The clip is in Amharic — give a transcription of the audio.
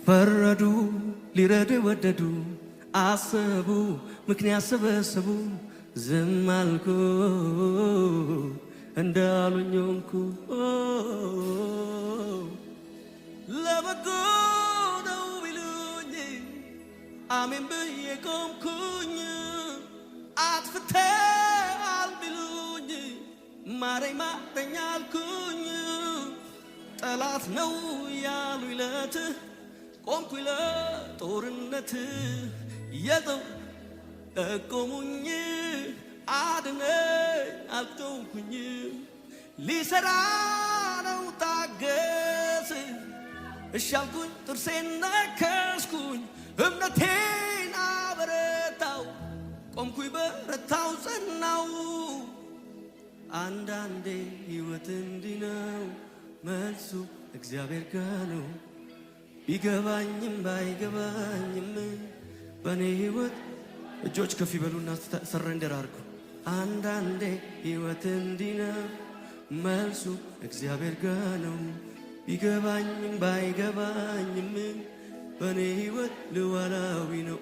ፈረዱ፣ ሊረዱ ወደዱ፣ አሰቡ፣ ምክንያት ሰበሰቡ። ዝም አልኩ፣ እንዳሉኝ ሆንኩ። ለበጎ ነው ቢሉኝ አሜን ብዬ ቆምኩኝ። አጥፍተሃል ቢሉኝ ማረኝ ማረኝ አልኩኝ። ጠላት ነው ያሉ ይለት ቆምኩኝ ለጦርነት። የጠው ጠቆሙኝ፣ አድነኝ አልተውኩኝ። ሊሰራ ነው ታገስ፣ እሺ አልኩኝ፣ ጥርሴን ነከስኩኝ፣ እምነቴን አበረታው፣ ቆምኩኝ፣ በረታው፣ ጸናው። አንዳንዴ ሕይወት እንዲህ ነው፣ መልሱ እግዚአብሔር ጋ ነው። ቢገባኝም ባይገባኝም በእኔ ሕይወት እጆች ከፍ ይበሉና surrender አድርጉ። አንዳንዴ ሕይወት እንዲህ ነው፣ መልሱ እግዚአብሔር ጋ ነው። ቢገባኝም ባይገባኝም በእኔ ሕይወት ሉዓላዊ ነው።